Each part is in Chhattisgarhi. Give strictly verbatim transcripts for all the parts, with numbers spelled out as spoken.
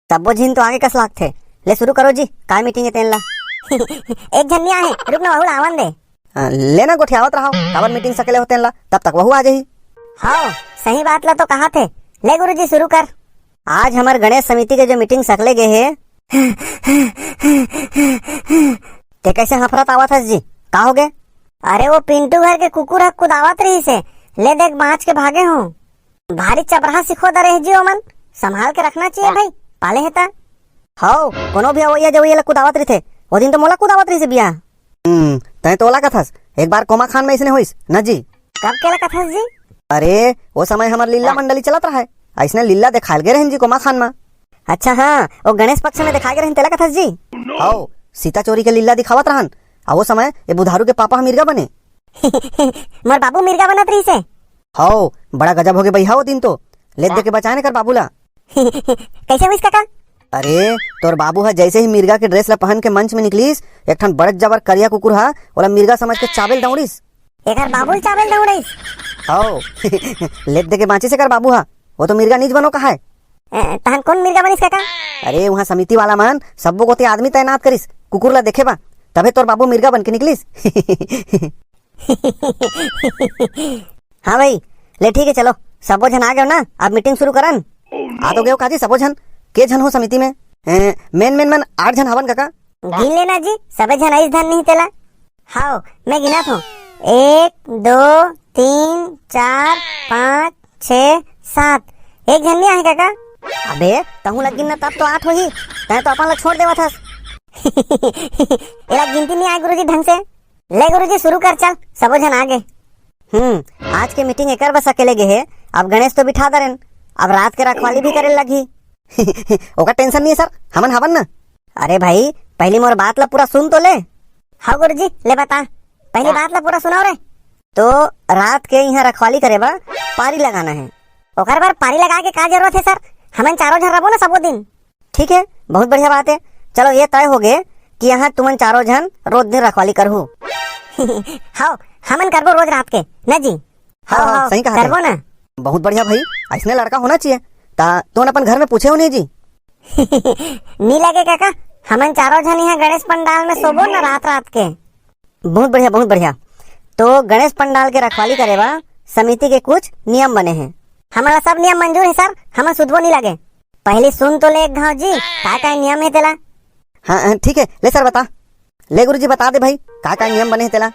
तब्बो झिन तो आगे कस लागथे। ले शुरू करो जी, काय मीटिंग हे तेन ला। एक झन नइ आहे, रुक ना, वहू ला आवन दे। अ, ले ना, गोठियावत रहो, काबर मीटिंग सकेले हो तेन ला, तब तक वहू आ जाही। हव, सही बात ला तो कहाथे। ले गुरुजी, शुरू कर। आज हमर गणेश समिति के जो मीटिंग सकले गे हे, ते कइसे हफरत आवत हस जी? का होगे? अरे, वो पिंटू घर के कुकुर ह कुदावत रहिस हे, ले देख, बांच के भागे हों। भारी चपराहा सिखोदर हे जी ओमन, संभाल के रखना चाहिए भाई, पाले हे त। हव, कोनो भी अवइया जवइया ला कुदावत रहिथे, वो दिन तो मोला कुदावत रहिस हे बिया। हम्म, तैं तो ओला कथस, एक बार कोमा खान में अइसने होइस न जी। कब के ला कथस जी? अरे, वो समय हमर लीला मंडली चलत रहय, अइसने लीला देखायल गे रहेन जी कोमा खान में। अच्छा हाँ, वो गणेश पक्ष में देखाय गे रहेन तेला कथस जी? हव, सीता चोरी के लीला दिखावत रहन, अउ वो समय ये बुधारू के पापा ह मिर्गा बने। मोर बाबू मिर्गा बनत रहिस हे। हव, बड़ा गजब होगे बइहा वो दिन तो। ले दे के बचाए न कर बाबू ला। कइसे होइस काका? अरे, तोर बाबू ह जइसे ही मिर्गा के ड्रेस ला पहन के मंच में निकलिस, एक ठन बड़े जबर करिया कुकुर ह ओला मिर्गा समझ के चाबे ल दौड़िस। एकर बाबू ल चाबे ल दौड़िस? हव। ले दे के बांचिस एकर बाबू ह। वो तो मिर्गा निज बनो कहाय। ए, तहन कोन मिर्गा बनिस काका? अरे, उहाँ समिति वाला मन सब्बो कोती आदमी तैनात करिस, कुकुर ला देखे बा, तभे तोर बाबू मिर्गा बन के निकलिस। हाँ भाई, ले ठीक हे, चलो, सबो झन आ गेव ना, अब मीटिंग शुरू करन। आ तो गेव काजी सबो झन, के झन हो समिति में? ए, मेन मेन मन आठ झन हवन काका। गिन लेना जी, सबे झन आइस धन नहीं तेला। हव, मैं गिनत हों। एक, दो, तीन, चार, पाँच, छे, सात। एक झन नइ आहे काका? अबे, तहूँ ला गिनना तब तो आठ होही। तैं तो अपन ला छोड़ देवत हस। एला गिनती नइ आय गुरुजी ढंग से। ले गुरुजी, शुरू कर, चल, सबो झन आ गे। हम्म, आज के मीटिंग एकर बस अकेले गे हे। अब गणेश तो बिठा दरेन, अब रात के रखवाली भी करे लगही। ओकर टेंशन नइ हे सर, हमन हवन ना। अरे भाई, पहली मोर बात ला पूरा सुन तो ले। हाँ गुरुजी, ले बता, पहली बात ला पूरा सुनाव रे। तो रात के इहाँ रखवाली करे बर पारी लगाना हे। ओकर बर पारी लगाय के का जरूरत हे सर? हमन चारों झन रबो ना सबो दिन। ठीक हे, बहुत बढ़िया बात हे। चलो, ये तय होगे कि इहाँ तुमन चारों झन रोज दिन रखवाली करहू। हव, हमन करबो रोज रात के, ना जी? हव, हव, हव, सही कहा करबो ना। बहुत बढ़िया भाई, अइसने लड़का होना चाहिए। त तोन अपन घर में पूछे हो नहीं जी? नी लगे काका, हमन चारों झन इहाँ गणेश पंडाल में सोबो ना रात रात के। बहुत बढ़िया, बहुत बढ़िया। तो गणेश पंडाल के रखवाली करे बर समिति के कुछ नियम बने हे। हमन ला सब नियम मंजूर हे सर, हमन सुतबो नी लगे। पहली सुन तो ले एक घाव जी, का का नियम हे तेला? हाँ, हाँ, ठीक हे, ले सर बता। ले गुरुजी बता दे भाई, का का नियम बने हे तेला?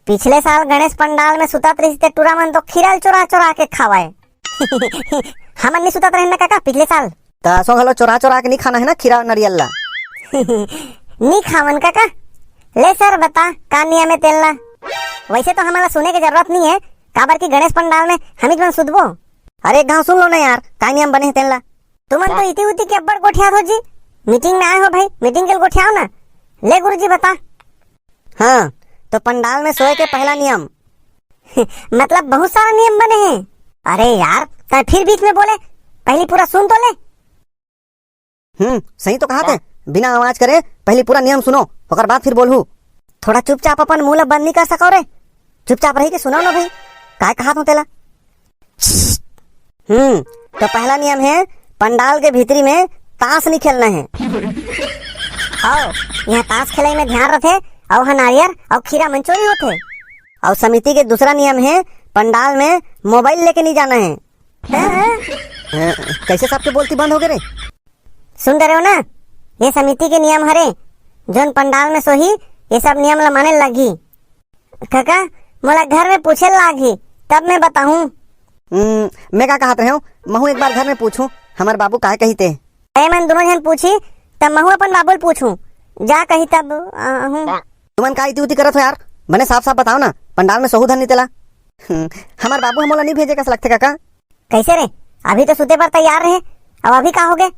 पिछले साल गणेश पंडाल में सुतत रहिस ते टूरा मन तो खीरा ल चोरा चोरा के खावय। हमन नी सुतत रहेन ना काका पिछले साल। त असो घलो चोरा चोरा के नी खाना हे ना खीरा नरियल ला। नी खावन काका। ले सर बता का नियम हे तेन ला। वैसे तो हमन ला सुने के जरूरत नी हे, काबर कि गणेश पंडाल में हमीच मन सुतबो। अरे एक घाव सुन लो ना यार, का नियम बने हे तेन ला। तुमन तो इति उति के अब्बड़ गोठियात हो जी। मीटिंग में आए हो भाई, मीटिंग के गोठियाओ ना। ले गुरुजी बता। हाँ, तो पंडाल में सोए के पहला नियम। मतलब बहुत सारा नियम बने हे। अरे यार, तैं फिर बीच में बोले, पहली पूरा सुन तो ले। हम्म, सही तो कहाथे, बिना आवाज करे पहली पूरा नियम सुनो, ओकर बाद फिर बोलहू। थोड़ा चुपचाप अपन मुंह ला बंद नहीं कर सको रे? चुपचाप रही के सुनो ना भाई, काय कहात हूँ तेला। हम्म, तो पहला नियम हे, पंडाल के भीतरी में ताश नहीं खेलना हे। हव, यहाँ ताश खेले में ध्यान रथे, अउ ह नारियर अउ खीरा मन चोरी होथे। अउ समिति के दूसरा नियम हे, पंडाल में मोबाइल लेके नहीं जाना हे। हैं? हैं? कैसे सबके बोलती बंद हो गए रे? सुन डरे हो ना, ये समिति के नियम हरे, जोन पंडाल में सोही, ये सब नियम ला माने लगही। काका, मोला घर में पूछे लागही, तब मैं बताहूँ। हम्म, मैं का कहत रहेंव, महू एक बार घर में पूछूं, हमर बाबू काय कहिते। ए मन दोनों झन पूछी, तब महू अपन बाबू ल पूछूं, जा कही तब आहूं। तुमन का इति उति करत हो यार, बने साफ साफ बताओ ना, पंडाल में सोहू धन नितेला। हम्म, हमर बाबू ह मोला नहीं भेजे कस लगथे काका। कैसे रे, अभी तो सुते बर तैयार रहे, अब अभी का हो गए?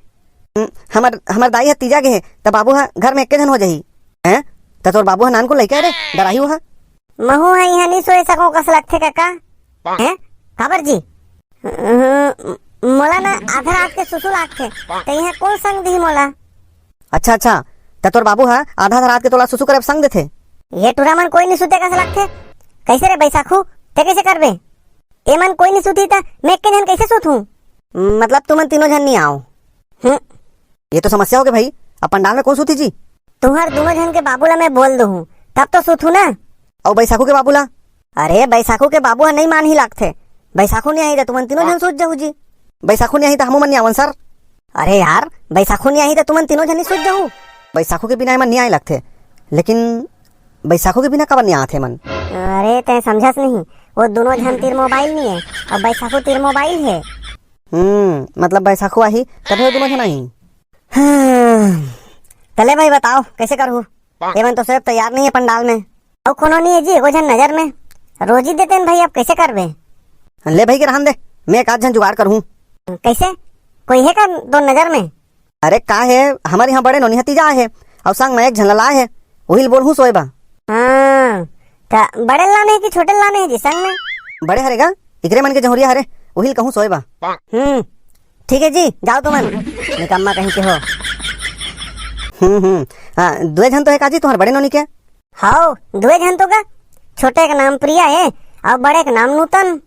हम्म, हमर, हमर दाई ह तीजा गे हे, त बाबू ह घर में एके झन हो जाही। हैं? त तोर बाबू ह नानकुन लइका हे रे, डराही वो ह। महू ह इहाँ नी सोए सकंव कस लगथे कका। हैं? काबर जी? अहं, मोला ना आधा रात के सुसु लागथे, त इहाँ कोन संग दिही मोला? अच्छा, अच्छा, त तोर बाबू ह आधा, आधा रात के तोला सुसु करे संग देथे? ये टूरा मन कोई नी सुते कस लगथे। कैसे रे बैसाखू, ते कैसे करबे? ए मन कोई नी सुती त मैं एके झन कैसे सुतहूं? मतलब तुमन तीनों झन नी आओ? हम्म। ये तो समस्या होगे भाई, अब पंडाल में कोन सूती जी? तुंहर दूनों झन के बाबू ला मैं बोल दूहूं, तब तो सूतहू ना। अउ बैसाखू के बाबू ला? अरे, बैसाखू के बाबू ह नइ मानही लागथे, बैसाखू नइ आही त तुमन तीनों झन सूत जहू जी। बैसाखू नइ आही त हमू मन नइ आवन सर। अरे यार, बैसाखू नइ आही त तुमन तीनों झन नइ सूत जहू। बैसाखू के बिना एमन नइ आए लागथे, लेकिन बैसाखू के बिना काबर नइ आथे एमन? अरे, तैं समझस नहीं, वो दूनों झन तीर मोबाइल नइ हे, अउ बैसाखू तीर मोबाइल हे। हम्म, मतलब बैसाखू आही तभे वो दूनों झन आही। हम्म, तले भाई बताओ, कैसे करहू? एमन तो सब तैयार नइ हे पंडाल में। अउ कोनो नइ हे जी, एको झन नजर में। रोजी देतेन भाई, अब कैसे करबे? ले भाई के रहन दे, मैं एक आध झन जुगाड़ करहूं। कैसे? कोई हे का तोर नजर में? अरे का हे, हमर इहां बड़े नोनी ह तीजा आए हे, अउ संग में एक झन ला लाए हे, उही ल बोलहूं सोए बा। हाँ, त बड़े ल लाने हे कि छोटे ल लाने हे जी संग में? बड़े हरे गा, इकरे मन के जहुरिया हरे, उही ल कहूं सोए बा। हम्म, ठीक हे जी, जाव तुमन, निकम्मा कहीं के हो। हम्म, हम्म, हाँ, दुए झन तो हे का जी तुंहर बड़े नोनी के? हव, दुए झन तो गा, छोटे के नाम प्रिया हे, अउ बड़े के नाम नूतन।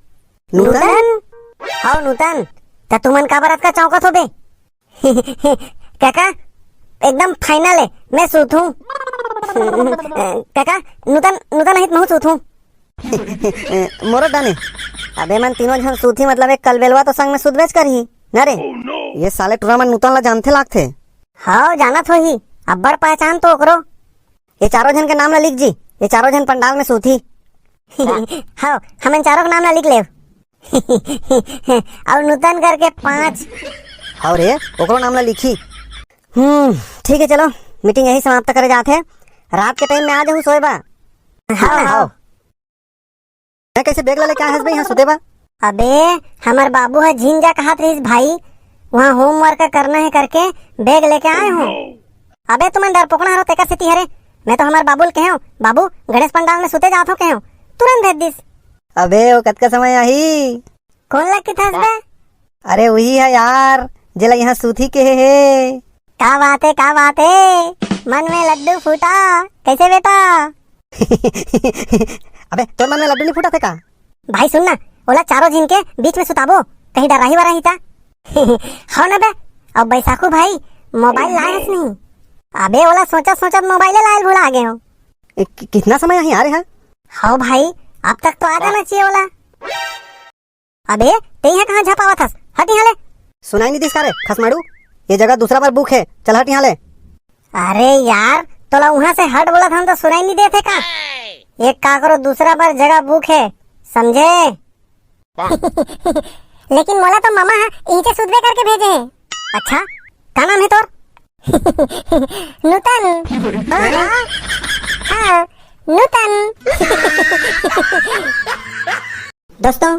नूतन? नूतन? हव, नूतन, त तुमन काबर अतका चौंकत हो बे? काका, एकदम final हे, मैं सूतहूं। काका, नूतन, नूतन आही त महूं सूतहूं। मोरो डाने। अबे मन तीनों झन सूतही, मतलब एक कलबेलवा तो संग में सूतबेच करही, न रे? ये साले टूरा मन नूतन ला जानथे लागथे। हव, जानत होही, अब्बड़ पहचान तो ओकरो। ये चारों झन के नाम ला लिख जी, ये चारों झन पंडाल में सूतही। हव, हमन चारों के नाम ला लिख लेव। अउ नूतन करके पांच। हव रे, ओकरो नाम ला लिखही। हम्म, ठीक हे, चलो, meeting यही समाप्त करे जात हे। रात के time में आ जहू सोए बा। हव, हव। मैं कैसे bag ला लेके आए हस बे इहां सुते बा? अबे, हमर बाबू ह झिन जा कहत रहिस भाई, उहां homework करना हे करके bag लेके आए हंव। अबे, तुमन डरपोकना हरो तेकर सेती हरे। मैं तो हमर बाबू ल कहेंव, "बाबू, गणेश पंडाल में सुते जात हंव," कहेंव, तुरंत भेज दिस। अबे, वो कतका समय आही? कोन ला किथस बे? अरे, उही हे यार, जेला इहां सूतही केहे हे। का बात हे, का बात हे? मन में लड्डू फूटा। कैसे बेटा? अबे, तोर मन में लड्डू नइ फूटत हे का? भाई सुन ना, ओला चारों झिन के बीच में सुताबो, कहीं डराही वराही त। हव ना बे, अब बैसाखू भाई मोबाइल लाए हस नहीं? अबे, ओला सोचत सोचत मोबाइले लाए ल भुला गे हंव। ए, कि-, कितना समय आही यार एहा? हव भाई, अब तक तो आ जाना चाहिए ओला। अबे, तें इहां कहां झपावत हस? हट इहां ले। सुनाई नइ दिस का रे, खसमाड़ू? ये जगह दूसरा बर book हे, चल हट इहां ले। अरे यार, तोला उहां से हट बोलत हंव त सुनाई नइ देत हे का? एक का करो, दूसरा बर जगह book हे, समझे? लेकिन मोला तो ममा ह इहिंचे सुतबे करके भेजे हे। अच्छा, का नाम हे तोर? नूतन। हाँ, हाँ, हाँ, नूतन। दोस्तों,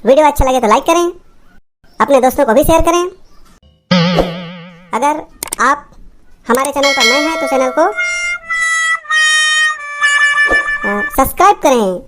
video अच्छा लगे तो like करें, अपने दोस्तों को भी share करें। अगर आप हमारे channel पर नए हैं तो channel को, अ, subscribe करें।